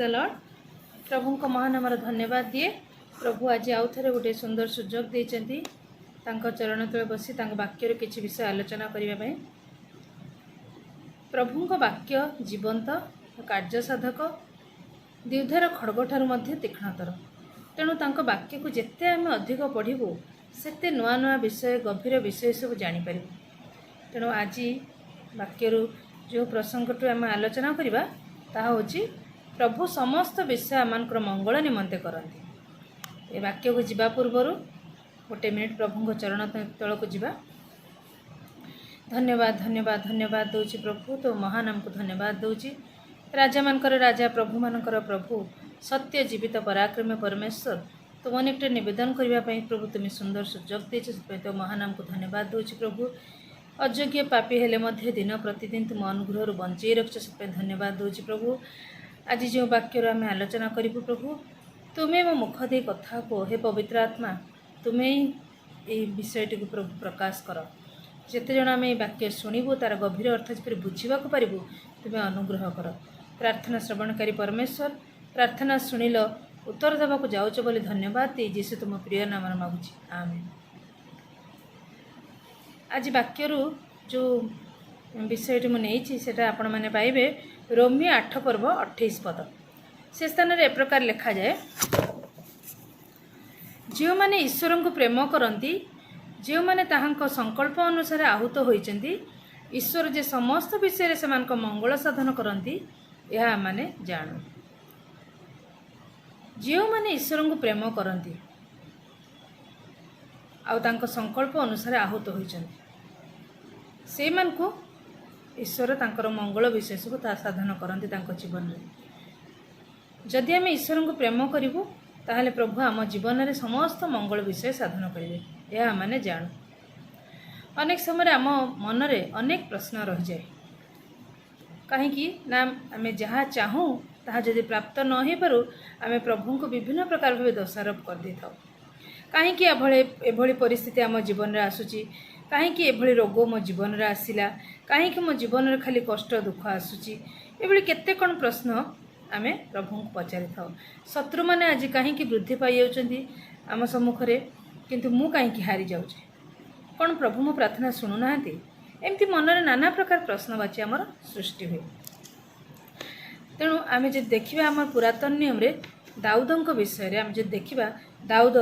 The Lord. ପ୍ରଭୁଙ୍କ ମହାନାମର ଧନ୍ୟବାଦ ଦିଏ। ପ୍ରଭୁ ଆଜି ଆଉ ଥରେ ଗୋଟିଏ ସୁନ୍ଦର ସୁଯୋଗ ଦେଇଛନ୍ତି ତାଙ୍କ ଚରଣ ତଳେ ବସି ତାଙ୍କ ବାକ୍ୟର କିଛି ବିଷୟ ଆଲୋଚନା କରିବା ପାଇଁ। ପ୍ରଭୁଙ୍କ ବାକ୍ୟ ଜୀବନ୍ତ, କାର୍ଯ୍ୟସାଧକ, ଦ୍ୱିଧାର ଖଡ଼ଗଠାରୁ ମଧ୍ୟ ତୀକ୍ଷ୍ଣତର। ତେଣୁ ତାଙ୍କ ବାକ୍ୟକୁ ଯେତେ ଆମେ ଅଧିକ ପଢ଼ିବୁ, ସେତେ ନୂଆ ନୂଆ ବିଷୟ, ଗଭୀର ବିଷୟ ସବୁ ଜାଣିପାରିବୁ। ତେଣୁ ଆଜି ବାକ୍ୟରୁ ଯେଉଁ ପ୍ରସଙ୍ଗଠୁ ଆମେ ଆଲୋଚନା କରିବା, ତାହା ହେଉଛି ପ୍ରଭୁ ସମସ୍ତ ବିଷୟ ଆମମାନଙ୍କର ମଙ୍ଗଳ ନିମନ୍ତେ କରନ୍ତି। ଏ ବାକ୍ୟକୁ ଯିବା ପୂର୍ବରୁ ଗୋଟେ ମିନିଟ୍ ପ୍ରଭୁଙ୍କ ଚରଣ ତଳକୁ ଯିବା। ଧନ୍ୟବାଦ, ଧନ୍ୟବାଦ, ଧନ୍ୟବାଦ ଦେଉଛି ପ୍ରଭୁ। ତୋ ମହାନାମକୁ ଧନ୍ୟବାଦ ଦେଉଛି। ରାଜାମାନଙ୍କର ରାଜା, ପ୍ରଭୁମାନଙ୍କର ପ୍ରଭୁ, ସତ୍ୟ, ଜୀବିତ, ପରାକ୍ରମୀ ପରମେଶ୍ୱର, ତୁମ ନିକଟରେ ନିବେଦନ କରିବା ପାଇଁ ପ୍ରଭୁ ତୁମେ ସୁନ୍ଦର ସୁଯୋଗ ଦେଇଛ, ସେଥିପାଇଁ ତୋ ମହାନାମକୁ ଧନ୍ୟବାଦ ଦେଉଛି ପ୍ରଭୁ। ଅଯୋଗ୍ୟ ପାପୀ ହେଲେ ମଧ୍ୟ ଦିନ ପ୍ରତିଦିନ ତୁମ ଅନୁଗ୍ରହରୁ ବଞ୍ଚେଇ ରଖିଛ, ସେଥିପାଇଁ ଧନ୍ୟବାଦ ଦେଉଛି ପ୍ରଭୁ। ଆଜି ଯେଉଁ ବାକ୍ୟରୁ ଆମେ ଆଲୋଚନା କରିବୁ ପ୍ରଭୁ, ତୁମେ ମୋ ମୁଖ ଦେଇ କଥା କୁହ। ହେ ପବିତ୍ର ଆତ୍ମା, ତୁମେ ହିଁ ଏହି ବିଷୟଟିକୁ ପ୍ରଭୁ ପ୍ରକାଶ କର। ଯେତେ ଜଣ ଆମେ ଏହି ବାକ୍ୟ ଶୁଣିବୁ, ତାର ଗଭୀର ଅର୍ଥ ଯେପରି ବୁଝିବାକୁ ପାରିବୁ, ତୁମେ ଅନୁଗ୍ରହ କର। ପ୍ରାର୍ଥନା ଶ୍ରବଣକାରୀ ପରମେଶ୍ୱର, ପ୍ରାର୍ଥନା ଶୁଣିଲ, ଉତ୍ତର ଦେବାକୁ ଯାଉଛ ବୋଲି ଧନ୍ୟବାଦ ଦେଇ ଯୀଶୁ ତୁମ ପ୍ରିୟ ନାମରେ ମାଗୁଛି, ଆମେନ୍। ଆଜି ବାକ୍ୟରୁ ଯେଉଁ ବିଷୟଟି ମୁଁ ନେଇଛି, ସେଟା ଆପଣମାନେ ପାଇବେ ରୋମୀୟ 8 ପର୍ବ 28 ପଦ। ସେ ସ୍ଥାନରେ ଏପ୍ରକାର ଲେଖାଯାଏ, ଯେଉଁମାନେ ଈଶ୍ୱରଙ୍କୁ ପ୍ରେମ କରନ୍ତି, ଯେଉଁମାନେ ତାହାଙ୍କ ସଂକଳ୍ପ ଅନୁସାରେ ଆହୁତ ହୋଇଛନ୍ତି, ଈଶ୍ୱର ଯେ ସମସ୍ତ ବିଷୟରେ ସେମାନଙ୍କ ମଙ୍ଗଳ ସାଧନ କରନ୍ତି, ଏହା ଆମମାନେ ଜାଣୁ। ଯେଉଁମାନେ ଈଶ୍ୱରଙ୍କୁ ପ୍ରେମ କରନ୍ତି ଆଉ ତାଙ୍କ ସଂକଳ୍ପ ଅନୁସାରେ ଆହୁତ ହୋଇଛନ୍ତି, ସେଇମାନଙ୍କୁ ଈଶ୍ୱର ତାଙ୍କର ମଙ୍ଗଳ ବିଶେଷକୁ ତାହା ସାଧନ କରନ୍ତି ତାଙ୍କ ଜୀବନରେ। ଯଦି ଆମେ ଈଶ୍ୱରଙ୍କୁ ପ୍ରେମ କରିବୁ, ତାହେଲେ ପ୍ରଭୁ ଆମ ଜୀବନରେ ସମସ୍ତ ମଙ୍ଗଳ ବିଷୟ ସାଧନ କରିବେ, ଏହା ଆମମାନେ ଜାଣୁ। ଅନେକ ସମୟରେ ଆମ ମନରେ ଅନେକ ପ୍ରଶ୍ନ ରହିଯାଏ। କାହିଁକି ନା ଆମେ ଯାହା ଚାହୁଁ ତାହା ଯଦି ପ୍ରାପ୍ତ ନ ହୋଇପାରୁ, ଆମେ ପ୍ରଭୁଙ୍କୁ ବିଭିନ୍ନ ପ୍ରକାର ଭାବେ ଦୋଷାରୋପ କରିଦେଇଥାଉ। କାହିଁକି ଏଭଳି ପରିସ୍ଥିତି ଆମ ଜୀବନରେ ଆସୁଛି? କାହିଁକି ଏଭଳି ରୋଗ ମୋ ଜୀବନରେ ଆସିଲା? କାହିଁକି ମୋ ଜୀବନରେ ଖାଲି କଷ୍ଟ ଦୁଃଖ ଆସୁଛି? ଏଭଳି କେତେ କ'ଣ ପ୍ରଶ୍ନ ଆମେ ପ୍ରଭୁଙ୍କୁ ପଚାରିଥାଉ। ଶତ୍ରୁମାନେ ଆଜି କାହିଁକି ବୃଦ୍ଧି ପାଇଯାଉଛନ୍ତି ଆମ ସମ୍ମୁଖରେ, କିନ୍ତୁ ମୁଁ କାହିଁକି ହାରିଯାଉଛି? କ'ଣ ପ୍ରଭୁ ମୋ ପ୍ରାର୍ଥନା ଶୁଣୁନାହାନ୍ତି? ଏମିତି ମନରେ ନାନା ପ୍ରକାର ପ୍ରଶ୍ନବାଚୀ ଆମର ସୃଷ୍ଟି ହୁଏ। ତେଣୁ ଆମେ ଯଦି ଦେଖିବା, ଆମ ପୁରାତନ ନିୟମରେ ଦାଉଦଙ୍କ ବିଷୟରେ ଆମେ ଯଦି ଦେଖିବା, ଦାଉଦ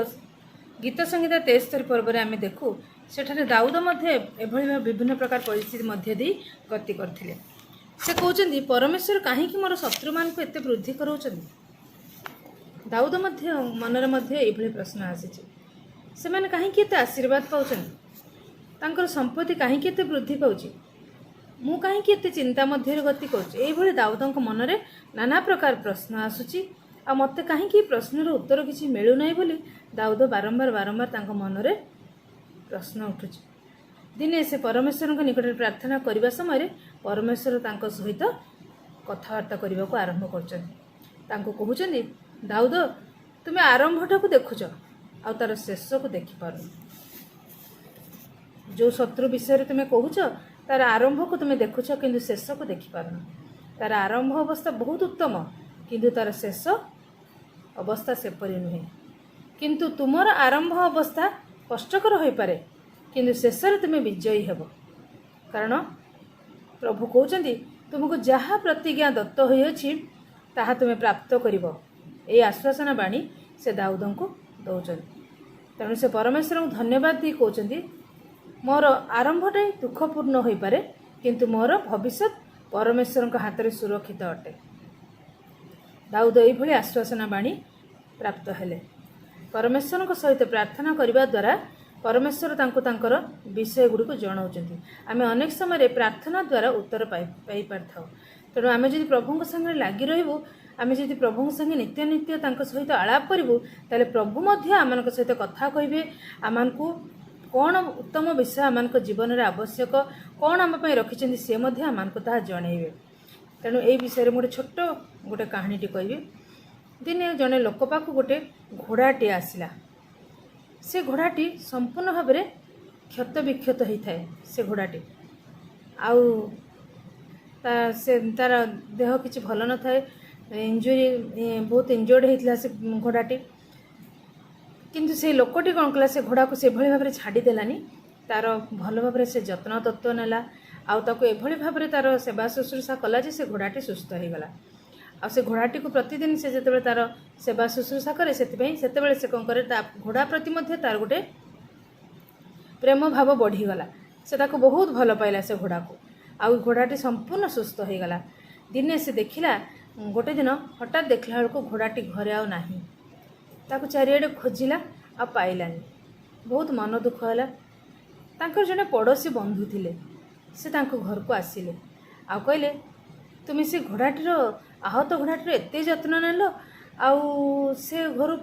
ଗୀତ ସଂହିତା 73 ପର୍ବରେ ଆମେ ଦେଖୁ, ସେଠାରେ ଦାଉଦ ମଧ୍ୟ ଏଭଳି ଭାବେ ବିଭିନ୍ନ ପ୍ରକାର ପରିସ୍ଥିତି ମଧ୍ୟ ଦେଇ ଗତି କରିଥିଲେ। ସେ କହୁଛନ୍ତି, ପରମେଶ୍ୱର କାହିଁକି ମୋର ଶତ୍ରୁମାନଙ୍କୁ ଏତେ ବୃଦ୍ଧି କରାଉଛନ୍ତି? ଦାଉଦ ମଧ୍ୟ ମନରେ ମଧ୍ୟ ଏଇଭଳି ପ୍ରଶ୍ନ ଆସିଛି। ସେମାନେ କାହିଁକି ଏତେ ଆଶୀର୍ବାଦ ପାଉଛନ୍ତି? ତାଙ୍କର ସମ୍ପତ୍ତି କାହିଁକି ଏତେ ବୃଦ୍ଧି ପାଉଛି? ମୁଁ କାହିଁକି ଏତେ ଚିନ୍ତା ମଧ୍ୟରେ ଗତି କରୁଛି? ଏଇଭଳି ଦାଉଦଙ୍କ ମନରେ ନାନା ପ୍ରକାର ପ୍ରଶ୍ନ ଆସୁଛି। ଆଉ ମୋତେ କାହିଁକି ଏ ପ୍ରଶ୍ନର ଉତ୍ତର କିଛି ମିଳୁନାହିଁ ବୋଲି ଦାଉଦ ବାରମ୍ବାର ବାରମ୍ବାର ତାଙ୍କ ମନରେ ପ୍ରଶ୍ନ ଉଠୁଛି। ଦିନେ ସେ ପରମେଶ୍ୱରଙ୍କ ନିକଟରେ ପ୍ରାର୍ଥନା କରିବା ସମୟରେ ପରମେଶ୍ୱର ତାଙ୍କ ସହିତ କଥାବାର୍ତ୍ତା କରିବାକୁ ଆରମ୍ଭ କରୁଛନ୍ତି। ତାଙ୍କୁ କହୁଛନ୍ତି, ଦାଉଦ, ତୁମେ ଆରମ୍ଭଟାକୁ ଦେଖୁଛ ଆଉ ତାର ଶେଷକୁ ଦେଖିପାରୁନ। ଯେଉଁ ଶତ୍ରୁ ବିଷୟରେ ତୁମେ କହୁଛ, ତାର ଆରମ୍ଭକୁ ତୁମେ ଦେଖୁଛ, କିନ୍ତୁ ଶେଷକୁ ଦେଖିପାରୁନ। ତାର ଆରମ୍ଭ ଅବସ୍ଥା ବହୁତ ଉତ୍ତମ, କିନ୍ତୁ ତାର ଶେଷ ଅବସ୍ଥା ସେପରି ନୁହେଁ। କିନ୍ତୁ ତୁମର ଆରମ୍ଭ ଅବସ୍ଥା କଷ୍ଟକର ହୋଇପାରେ, କିନ୍ତୁ ଶେଷରେ ତୁମେ ବିଜୟୀ ହେବ। କାରଣ ପ୍ରଭୁ କହୁଛନ୍ତି, ତୁମକୁ ଯାହା ପ୍ରତିଜ୍ଞା ଦତ୍ତ ହୋଇଅଛି, ତାହା ତୁମେ ପ୍ରାପ୍ତ କରିବ। ଏହି ଆଶ୍ୱାସନା ବାଣୀ ସେ ଦାଉଦଙ୍କୁ ଦେଉଛନ୍ତି। ତେଣୁ ସେ ପରମେଶ୍ୱରଙ୍କୁ ଧନ୍ୟବାଦ ଦେଇ କହୁଛନ୍ତି, ମୋର ଆରମ୍ଭଟା ଦୁଃଖପୂର୍ଣ୍ଣ ହୋଇପାରେ, କିନ୍ତୁ ମୋର ଭବିଷ୍ୟତ ପରମେଶ୍ୱରଙ୍କ ହାତରେ ସୁରକ୍ଷିତ ଅଟେ। ଦାଉଦ ଏଇଭଳି ଆଶ୍ୱାସନା ବାଣୀ ପ୍ରାପ୍ତ ହେଲେ। ପରମେଶ୍ୱରଙ୍କ ସହିତ ପ୍ରାର୍ଥନା କରିବା ଦ୍ୱାରା ପରମେଶ୍ୱର ତାଙ୍କୁ ତାଙ୍କର ବିଷୟ ଗୁଡ଼ିକୁ ଜଣାଉଛନ୍ତି। ଆମେ ଅନେକ ସମୟରେ ପ୍ରାର୍ଥନା ଦ୍ୱାରା ଉତ୍ତର ପାଇପାରିଥାଉ। ତେଣୁ ଆମେ ଯଦି ପ୍ରଭୁଙ୍କ ସାଙ୍ଗରେ ଲାଗି ରହିବୁ, ଆମେ ଯଦି ପ୍ରଭୁଙ୍କ ସାଙ୍ଗେ ନିତ୍ୟ ନିତ୍ୟ ତାଙ୍କ ସହିତ ଆଳାପ କରିବୁ, ତାହେଲେ ପ୍ରଭୁ ମଧ୍ୟ ଆମମାନଙ୍କ ସହିତ କଥା କହିବେ। ଆମମାନଙ୍କୁ କ'ଣ ଉତ୍ତମ ବିଷୟ ଆମମାନଙ୍କ ଜୀବନରେ ଆବଶ୍ୟକ, କ'ଣ ଆମ ପାଇଁ ରଖିଛନ୍ତି, ସେ ମଧ୍ୟ ଆମମାନଙ୍କୁ ତାହା ଜଣାଇବେ। ତେଣୁ ଏଇ ବିଷୟରେ ମୁଁ ଗୋଟେ ଛୋଟ ଗୋଟେ କାହାଣୀଟି କହିବି। ଦିନେ ଜଣେ ଲୋକ ପାଖକୁ ଗୋଟେ ଘୋଡ଼ାଟିଏ ଆସିଲା। ସେ ଘୋଡ଼ାଟି ସମ୍ପୂର୍ଣ୍ଣ ଭାବରେ କ୍ଷତ ବିକ୍ଷତ ହେଇଥାଏ ସେ ଘୋଡ଼ାଟି, ଆଉ ତା ସେ ତାର ଦେହ କିଛି ଭଲ ନଥାଏ। ଇଞ୍ଜୁରି, ବହୁତ ଇଞ୍ଜୁର୍ଡ଼ ହେଇଥିଲା ସେ ଘୋଡ଼ାଟି। କିନ୍ତୁ ସେ ଲୋକଟି କ'ଣ କଲା? ସେ ଘୋଡ଼ାକୁ ସେଭଳି ଭାବରେ ଛାଡ଼ିଦେଲାନି। ତାର ଭଲ ଭାବରେ ସେ ଯତ୍ନ ତତ୍ତ୍ୱ ନେଲା ଆଉ ତାକୁ ଏଭଳି ଭାବରେ ତାର ସେବା ଶୁଶ୍ରୂଷା କଲା ଯେ ସେ ଘୋଡ଼ାଟି ସୁସ୍ଥ ହେଇଗଲା। ଆଉ ସେ ଘୋଡ଼ାଟିକୁ ପ୍ରତିଦିନ ସେ ଯେତେବେଳେ ତାର ସେବା ଶୁଶ୍ରୂଷା କରେ, ସେଥିପାଇଁ ସେତେବେଳେ ସେ କ'ଣ କରେ, ତା ଘୋଡ଼ା ପ୍ରତି ମଧ୍ୟ ତାର ଗୋଟେ ପ୍ରେମ ଭାବ ବଢ଼ିଗଲା। ସେ ତାକୁ ବହୁତ ଭଲ ପାଇଲା ସେ ଘୋଡ଼ାକୁ, ଆଉ ଘୋଡ଼ାଟି ସମ୍ପୂର୍ଣ୍ଣ ସୁସ୍ଥ ହେଇଗଲା। ଦିନେ ସେ ଦେଖିଲା, ଗୋଟେ ଦିନ ହଠାତ୍ ଦେଖିଲା ବେଳକୁ ଘୋଡ଼ାଟି ଘରେ ଆଉ ନାହିଁ। ତାକୁ ଚାରିଆଡ଼େ ଖୋଜିଲା ଆଉ ପାଇଲାନି। ବହୁତ ମନ ଦୁଃଖ ହେଲା। ତାଙ୍କର ଜଣେ ପଡ଼ୋଶୀ ବନ୍ଧୁ ଥିଲେ, ସେ ତାଙ୍କ ଘରକୁ ଆସିଲେ ଆଉ କହିଲେ, "ତୁମେ ସେ ଘୋଡ଼ାଟିର, ଆହତ ଘୋଡ଼ାଟିର ଏତେ ଯତ୍ନ ନେଲ ଆଉ ସେ ଘରୁ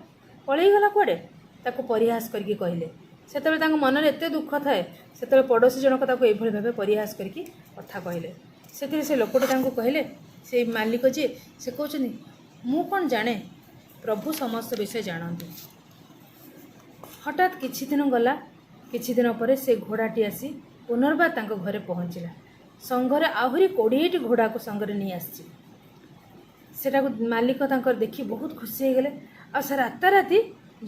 ପଳେଇଗଲା କୁଆଡ଼େ?" ତାକୁ ପରିହାସ କରିକି କହିଲେ। ସେତେବେଳେ ତାଙ୍କ ମନରେ ଏତେ ଦୁଃଖ ଥାଏ, ସେତେବେଳେ ପଡ଼ୋଶୀ ଜଣକ ତାକୁ ଏଇଭଳି ଭାବେ ପରିହାସ କରିକି କଥା କହିଲେ। ସେଥିରେ ସେ ଲୋକଟି ତାଙ୍କୁ କହିଲେ, ସେଇ ମାଲିକ ଯିଏ, ସେ କହୁଛନ୍ତି, "ମୁଁ କ'ଣ ଜାଣେ? ପ୍ରଭୁ ସମସ୍ତ ବିଷୟ ଜାଣନ୍ତି।" ହଠାତ୍ କିଛି ଦିନ ଗଲା। କିଛି ଦିନ ପରେ ସେ ଘୋଡ଼ାଟି ଆସି ପୁନର୍ବାର ତାଙ୍କ ଘରେ ପହଞ୍ଚିଲା। ସଙ୍ଗରେ ଆହୁରି 20ଟି ଘୋଡ଼ାକୁ ସଙ୍ଗରେ ନେଇ ଆସିଛି। ସେଟାକୁ ମାଲିକ ତାଙ୍କର ଦେଖି ବହୁତ ଖୁସି ହେଇଗଲେ ଆଉ ସେ ରାତାରାତି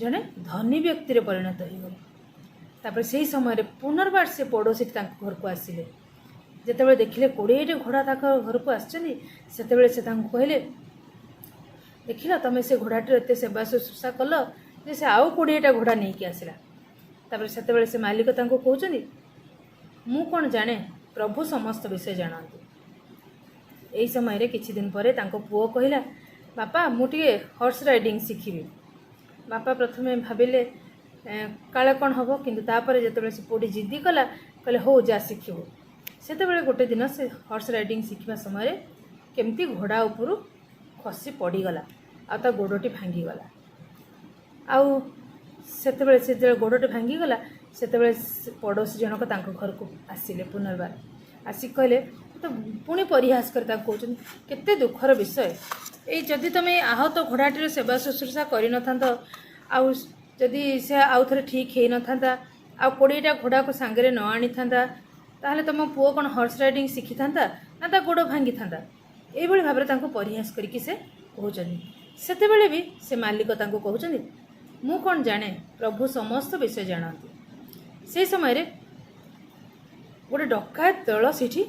ଜଣେ ଧନୀ ବ୍ୟକ୍ତିରେ ପରିଣତ ହେଇଗଲେ। ତାପରେ ସେଇ ସମୟରେ ପୁନର୍ବାର ସେ ପଡ଼ୋଶୀଟି ତାଙ୍କ ଘରକୁ ଆସିଲେ। ଯେତେବେଳେ ଦେଖିଲେ 20ଟି ଘୋଡ଼ା ତାଙ୍କ ଘରକୁ ଆସିଛନ୍ତି, ସେତେବେଳେ ସେ ତାଙ୍କୁ କହିଲେ, "ଦେଖିଲ, ତମେ ସେ ଘୋଡ଼ାଟିର ଏତେ ସେବା ଶୁଶ୍ରୂଷା କଲ ଯେ ସେ ଆଉ 20ଟା ଘୋଡ଼ା ନେଇକି ଆସିଲା।" ତାପରେ ସେତେବେଳେ ସେ ମାଲିକ ତାଙ୍କୁ କହୁଛନ୍ତି, "ମୁଁ କ'ଣ ଜାଣେ? ପ୍ରଭୁ ସମସ୍ତ ବିଷୟ ଜାଣନ୍ତି।" ଏହି ସମୟରେ କିଛି ଦିନ ପରେ ତାଙ୍କ ପୁଅ କହିଲା, "ବାପା, ମୁଁ ଟିକେ ହର୍ସ ରାଇଡ଼ିଂ ଶିଖିବି।" ବାପା ପ୍ରଥମେ ଭାବିଲେ କାଳେ କ'ଣ ହେବ। କିନ୍ତୁ ତାପରେ ଯେତେବେଳେ ସେ ପୁଅଟି ଜିଦ୍ଦି କଲା, କହିଲେ, "ହଉ, ଯା ଶିଖିବୁ।" ସେତେବେଳେ ଗୋଟେ ଦିନ ସେ ହର୍ସ ରାଇଡ଼ିଂ ଶିଖିବା ସମୟରେ କେମିତି ଘୋଡ଼ା ଉପରୁ ଖସି ପଡ଼ିଗଲା ଆଉ ତା ଗୋଡ଼ଟି ଭାଙ୍ଗିଗଲା। ଆଉ ସେତେବେଳେ ସେ ଯେତେବେଳେ ଗୋଡ଼ଟି ଭାଙ୍ଗିଗଲା, ସେତେବେଳେ ସେ ପଡ଼ୋଶୀ ଜଣକ ତାଙ୍କ ଘରକୁ ଆସିଲେ। ପୁନର୍ବାର ଆସିକି କହିଲେ ତ, ପୁଣି ପରିହାସ କରି ତାକୁ କହୁଛନ୍ତି, "କେତେ ଦୁଃଖର ବିଷୟ ଏଇ, ଯଦି ତୁମେ ଏଇ ଆହତ ଘୋଡ଼ାଟିର ସେବା ଶୁଶ୍ରୂଷା କରିନଥାନ୍ତ ଆଉ ଯଦି ସେ ଆଉ ଥରେ ଠିକ୍ ହେଇନଥାନ୍ତା ଆଉ 20ଟା ଘୋଡ଼ାକୁ ସାଙ୍ଗରେ ନ ଆଣିଥାନ୍ତା, ତାହେଲେ ତୁମ ପୁଅ କ'ଣ ହର୍ସ ରାଇଡ଼ିଂ ଶିଖିଥାନ୍ତା ନା ତା ଗୋଡ଼ ଭାଙ୍ଗିଥାନ୍ତା?" ଏଇଭଳି ଭାବରେ ତାଙ୍କୁ ପରିହାସ କରିକି ସେ କହୁଛନ୍ତି। ସେତେବେଳେ ବି ସେ ମାଲିକ ତାଙ୍କୁ କହୁଛନ୍ତି, "ମୁଁ କ'ଣ ଜାଣେ? ପ୍ରଭୁ ସମସ୍ତ ବିଷୟ ଜାଣନ୍ତି।" ସେହି ସମୟରେ ଗୋଟେ ଡକାୟତ ଦଳ ସେଇଠି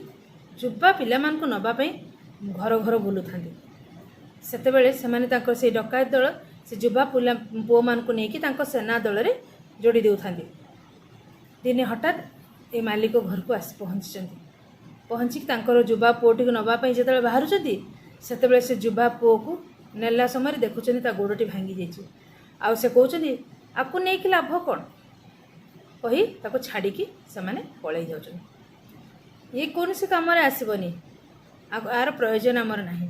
ଯୁବା ପିଲାମାନଙ୍କୁ ନେବା ପାଇଁ ଘର ଘର ବୁଲୁଥାନ୍ତି। ସେତେବେଳେ ସେମାନେ ତାଙ୍କର ସେଇ ଡକାୟତ ଦଳ ସେ ଯୁବା ପିଲା ପୁଅମାନଙ୍କୁ ନେଇକି ତାଙ୍କ ସେନା ଦଳରେ ଯୋଡ଼ି ଦେଉଥାନ୍ତି। ଦିନେ ହଠାତ୍ ଏ ମାଲିକ ଘରକୁ ଆସି ପହଞ୍ଚିଛନ୍ତି। ପହଞ୍ଚିକି ତାଙ୍କର ଯୁବା ପୁଅଟିକୁ ନେବା ପାଇଁ ଯେତେବେଳେ ବାହାରୁଛନ୍ତି, ସେତେବେଳେ ସେ ଯୁବା ପୁଅକୁ ନେଲା ସମୟରେ ଦେଖୁଛନ୍ତି ତା ଗୋଡ଼ଟି ଭାଙ୍ଗି ଯାଇଛି। ଆଉ ସେ କହୁଛନ୍ତି, "ଆକୁ ନେଇକି ଲାଭ କ'ଣ?" କହି ତାକୁ ଛାଡ଼ିକି ସେମାନେ ପଳେଇ ଯାଉଛନ୍ତି। ଇଏ କୌଣସି କାମରେ ଆସିବନି ଆଉ ଆର ପ୍ରୟୋଜନ ଆମର ନାହିଁ।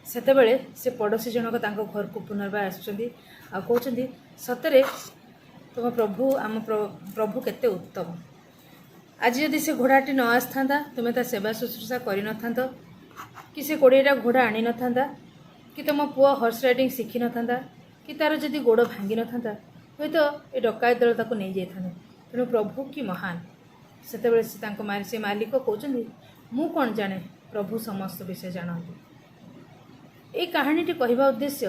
ସେତେବେଳେ ସେ ପଡ଼ୋଶୀ ଜଣକ ତାଙ୍କ ଘରକୁ ପୁନର୍ବାର ଆସୁଛନ୍ତି ଆଉ କହୁଛନ୍ତି, "ସତରେ ତୁମ ପ୍ରଭୁ, ଆମ ପ୍ରଭୁ କେତେ ଉତ୍ତମ। ଆଜି ଯଦି ସେ ଘୋଡ଼ାଟି ନ ଆସିଥାନ୍ତା, ତୁମେ ତା ସେବା ଶୁଶ୍ରୂଷା କରିନଥାନ୍ତ କି ସେ 20ଟା ଘୋଡ଼ା ଆଣିନଥାନ୍ତା କି ତୁମ ପୁଅ ହର୍ସ ରାଇଡ଼ିଂ ଶିଖିନଥାନ୍ତା କି ତାର ଯଦି ଗୋଡ଼ ଭାଙ୍ଗିନଥାନ୍ତା, ହୁଏତ ଏ ଡକାୟତ ଦଳ ତାକୁ ନେଇଯାଇଥାନ୍ତେ। ତେଣୁ ପ୍ରଭୁ କି ମହାନ।" ସେତେବେଳେ ସେ ମାଲିକ କହୁଛନ୍ତି, "ମୁଁ କ'ଣ ଜାଣେ? ପ୍ରଭୁ ସମସ୍ତ ବିଷୟ ଜାଣନ୍ତି।" ଏଇ କାହାଣୀଟି କହିବା ଉଦ୍ଦେଶ୍ୟ,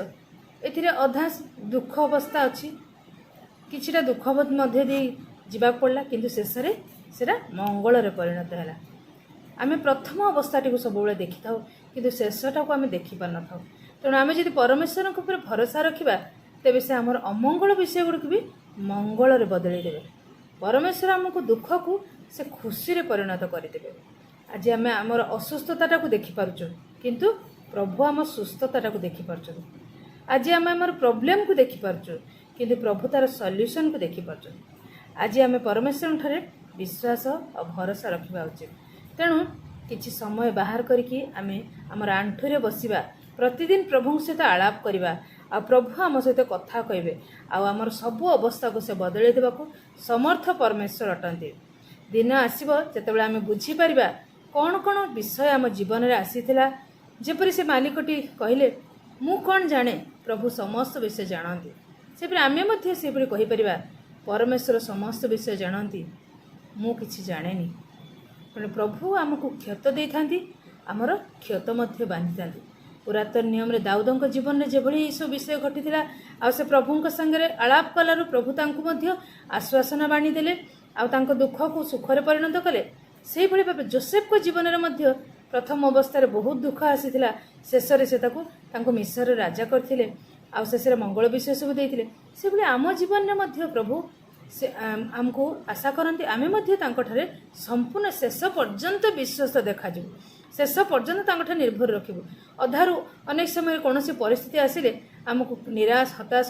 ଏଥିରେ ଅଧା ଦୁଃଖ ଅବସ୍ଥା ଅଛି, କିଛିଟା ଦୁଃଖ ମଧ୍ୟ ଦେଇ ଯିବାକୁ ପଡ଼ିଲା, କିନ୍ତୁ ଶେଷରେ ସେଟା ମଙ୍ଗଳରେ ପରିଣତ ହେଲା। ଆମେ ପ୍ରଥମ ଅବସ୍ଥାଟିକୁ ସବୁବେଳେ ଦେଖିଥାଉ, କିନ୍ତୁ ଶେଷଟାକୁ ଆମେ ଦେଖିପାରିନଥାଉ। ତେଣୁ ଆମେ ଯଦି ପରମେଶ୍ୱରଙ୍କ ଉପରେ ଭରସା ରଖିବା, ତେବେ ସେ ଆମର ଅମଙ୍ଗଳ ବିଷୟ ଗୁଡ଼ିକୁ ବି ମଙ୍ଗଳରେ ବଦଳେଇ ଦେବେ। ପରମେଶ୍ୱର ଆମକୁ ଦୁଃଖକୁ ସେ ଖୁସିରେ ପରିଣତ କରିଦେବେ। ଆଜି ଆମେ ଆମର ଅସୁସ୍ଥତାଟାକୁ ଦେଖିପାରୁଛୁ, କିନ୍ତୁ ପ୍ରଭୁ ଆମ ସୁସ୍ଥତାଟାକୁ ଦେଖିପାରୁଛନ୍ତି। ଆଜି ଆମେ ଆମର ପ୍ରୋବ୍ଲେମକୁ ଦେଖିପାରୁଛୁ, କିନ୍ତୁ ପ୍ରଭୁ ତା'ର ସଲ୍ୟୁସନକୁ ଦେଖିପାରୁଛନ୍ତି। ଆଜି ଆମେ ପରମେଶ୍ୱରଙ୍କଠାରେ ବିଶ୍ୱାସ ଆଉ ଭରସା ରଖିବା ଉଚିତ। ତେଣୁ କିଛି ସମୟ ବାହାର କରିକି ଆମେ ଆମର ଆଣ୍ଠୁରେ ବସିବା, ପ୍ରତିଦିନ ପ୍ରଭୁଙ୍କ ସହିତ ଆଳାପ କରିବା ଆଉ ପ୍ରଭୁ ଆମ ସହିତ କଥା କହିବେ ଆଉ ଆମର ସବୁ ଅବସ୍ଥାକୁ ସେ ବଦଳାଇ ଦେବାକୁ ସମର୍ଥ ପରମେଶ୍ୱର ଅଟନ୍ତି। ଦିନ ଆସିବ ଯେତେବେଳେ ଆମେ ବୁଝିପାରିବା କ'ଣ କ'ଣ ବିଷୟ ଆମ ଜୀବନରେ ଆସିଥିଲା। ଯେପରି ସେ ମାଲିକଟି କହିଲେ, "ମୁଁ କ'ଣ ଜାଣେ? ପ୍ରଭୁ ସମସ୍ତ ବିଷୟ ଜାଣନ୍ତି।" ସେପରି ଆମେ ମଧ୍ୟ ସେହିପରି କହିପାରିବା, "ପରମେଶ୍ୱର ସମସ୍ତ ବିଷୟ ଜାଣନ୍ତି, ମୁଁ କିଛି ଜାଣେନି।" ତେଣୁ ପ୍ରଭୁ ଆମକୁ କ୍ଷତ ଦେଇଥାନ୍ତି, ଆମର କ୍ଷତ ମଧ୍ୟ ବାନ୍ଧିଥାନ୍ତି। ପୁରାତନ ନିୟମରେ ଦାଉଦଙ୍କ ଜୀବନରେ ଯେଭଳି ଏହିସବୁ ବିଷୟ ଘଟିଥିଲା, ଆଉ ସେ ପ୍ରଭୁଙ୍କ ସାଙ୍ଗରେ ଆଳାପ କଲାରୁ ପ୍ରଭୁ ତାଙ୍କୁ ମଧ୍ୟ ଆଶ୍ୱାସନା ବାଣୀ ଦେଲେ ଆଉ ତାଙ୍କ ଦୁଃଖକୁ ସୁଖରେ ପରିଣତ କଲେ, ସେଇଭଳି ଭାବେ ଜୋସେଫଙ୍କ ଜୀବନରେ ମଧ୍ୟ ପ୍ରଥମ ଅବସ୍ଥାରେ ବହୁତ ଦୁଃଖ ଆସିଥିଲା। ଶେଷରେ ସେ ତାଙ୍କୁ ମିଶରରେ ରାଜା କରିଥିଲେ ଆଉ ଶେଷରେ ମଙ୍ଗଳ ବିଷୟ ସବୁ ଦେଇଥିଲେ। ସେଭଳି ଆମ ଜୀବନରେ ମଧ୍ୟ ପ୍ରଭୁ ସେ ଆମକୁ ଆଶା କରନ୍ତି ଆମେ ମଧ୍ୟ ତାଙ୍କଠାରେ ସମ୍ପୂର୍ଣ୍ଣ ଶେଷ ପର୍ଯ୍ୟନ୍ତ ବିଶ୍ୱସ୍ତ ଦେଖାଯିବୁ, ଶେଷ ପର୍ଯ୍ୟନ୍ତ ତାଙ୍କଠାରେ ନିର୍ଭର ରଖିବୁ। ଅଧାରୁ ଅନେକ ସମୟରେ କୌଣସି ପରିସ୍ଥିତି ଆସିଲେ ଆମକୁ ନିରାଶ ହତାଶ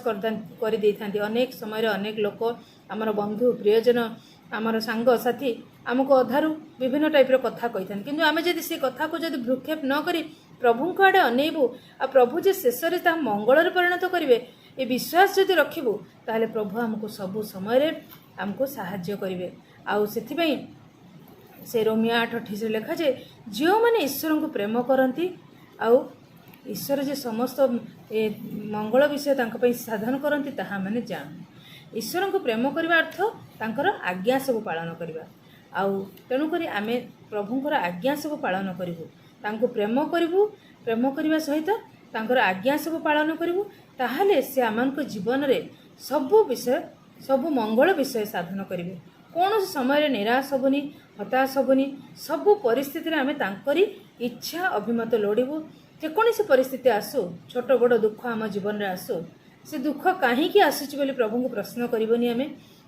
କରିଦେଇଥାନ୍ତି। ଅନେକ ସମୟରେ ଅନେକ ଲୋକ, ଆମର ବନ୍ଧୁ, ପ୍ରିୟଜନ, ଆମର ସାଙ୍ଗସାଥି ଆମକୁ ଅଧାରୁ ବିଭିନ୍ନ ଟାଇପ୍ର କଥା କହିଥାନ୍ତି। କିନ୍ତୁ ଆମେ ଯଦି ସେ କଥାକୁ ଯଦି ଭ୍ରୂକ୍ଷେପ ନ କରି ପ୍ରଭୁଙ୍କ ଆଡ଼େ ଅନେଇବୁ ଆଉ ପ୍ରଭୁ ଯେ ଶେଷରେ ତାହା ମଙ୍ଗଳରେ ପରିଣତ କରିବେ, ଏ ବିଶ୍ୱାସ ଯଦି ରଖିବୁ, ତାହେଲେ ପ୍ରଭୁ ଆମକୁ ସବୁ ସମୟରେ ଆମକୁ ସାହାଯ୍ୟ କରିବେ। ଆଉ ସେଥିପାଇଁ ସେ ରୋମୀୟ 8:28ରେ ଲେଖାଯାଏ, ଯେଉଁମାନେ ଈଶ୍ୱରଙ୍କୁ ପ୍ରେମ କରନ୍ତି ଆଉ ଈଶ୍ୱର ଯେ ସମସ୍ତ ଏ ମଙ୍ଗଳ ବିଷୟ ତାଙ୍କ ପାଇଁ ସାଧନ କରନ୍ତି, ତାହା ଆମେ ଜାଣୁ। ଈଶ୍ୱରଙ୍କୁ ପ୍ରେମ କରିବା ଅର୍ଥ ତାଙ୍କର ଆଜ୍ଞା ସବୁ ପାଳନ କରିବା। ଆଉ ତେଣୁକରି ଆମେ ପ୍ରଭୁଙ୍କର ଆଜ୍ଞା ସବୁ ପାଳନ କରିବୁ, ତାଙ୍କୁ ପ୍ରେମ କରିବୁ, ପ୍ରେମ କରିବା ସହିତ ତାଙ୍କର ଆଜ୍ଞା ସବୁ ପାଳନ କରିବୁ, ତାହେଲେ ସେ ଆମମାନଙ୍କ ଜୀବନରେ ସବୁ ବିଷୟ, ସବୁ ମଙ୍ଗଳ ବିଷୟ ସାଧନ କରିବେ। କୌଣସି ସମୟରେ ନିରାଶ ହେବୁନି, ହତାଶ ହେବୁନି। ସବୁ ପରିସ୍ଥିତିରେ ଆମେ ତାଙ୍କରି ଇଚ୍ଛା ଅଭିମତ ଲୋଡ଼ିବୁ। ଯେକୌଣସି ପରିସ୍ଥିତି ଆସୁ, ଛୋଟ ବଡ଼ ଦୁଃଖ ଆମ ଜୀବନରେ ଆସୁ, ସେ ଦୁଃଖ କାହିଁକି ଆସୁଛି ବୋଲି ପ୍ରଭୁଙ୍କୁ ପ୍ରଶ୍ନ କରିବନି ଆମେ।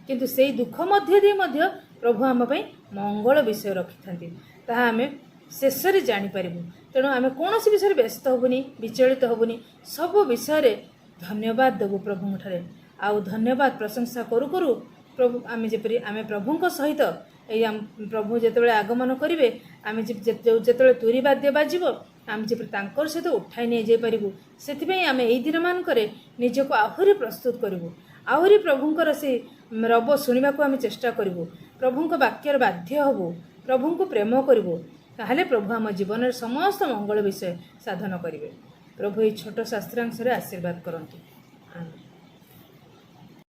କିନ୍ତୁ ସେଇ ଦୁଃଖ ମଧ୍ୟ ଦେଇ ମଧ୍ୟ ପ୍ରଭୁ ଆମ ପାଇଁ ମଙ୍ଗଳ ବିଷୟ ରଖିଥାନ୍ତି, ତାହା ଆମେ ଶେଷରେ ଜାଣିପାରିବୁ। ତେଣୁ ଆମେ କୌଣସି ବିଷୟରେ ବ୍ୟସ୍ତ ହେବୁନି, ବିଚଳିତ ହେବୁନି। ସବୁ ବିଷୟରେ ଧନ୍ୟବାଦ ଦେବୁ ପ୍ରଭୁଙ୍କଠାରେ। ଆଉ ଧନ୍ୟବାଦ ପ୍ରଶଂସା କରୁ କରୁ ପ୍ରଭୁ ଆମେ ଯେପରି ଆମେ ପ୍ରଭୁଙ୍କ ସହିତ ଏଇ ଆମ ପ୍ରଭୁ ଯେତେବେଳେ ଆଗମନ କରିବେ, ଆମେ ଯେତେବେଳେ ତୁରୀ ବାଦ୍ୟ ବାଜିବ, ଆମେ ଯେପରି ତାଙ୍କର ସହିତ ଉଠାଇ ନେଇଯାଇପାରିବୁ, ସେଥିପାଇଁ ଆମେ ଏଇ ଦିନମାନଙ୍କରେ ନିଜକୁ ଆହୁରି ପ୍ରସ୍ତୁତ କରିବୁ। ଆହୁରି ପ୍ରଭୁଙ୍କର ସେ ରବ ଶୁଣିବାକୁ ଆମେ ଚେଷ୍ଟା କରିବୁ, ପ୍ରଭୁଙ୍କ ବାକ୍ୟର ବାଧ୍ୟ ହେବୁ, ପ୍ରଭୁଙ୍କୁ ପ୍ରେମ କରିବୁ। ତାହେଲେ ପ୍ରଭୁ ଆମ ଜୀବନରେ ସମସ୍ତ ମଙ୍ଗଳ ବିଷୟ ସାଧନ କରିବେ। ପ୍ରଭୁ ଏଇ ଛୋଟ ଶାସ୍ତ୍ରାଂଶରେ ଆଶୀର୍ବାଦ କରନ୍ତୁ। ଆମେନ୍।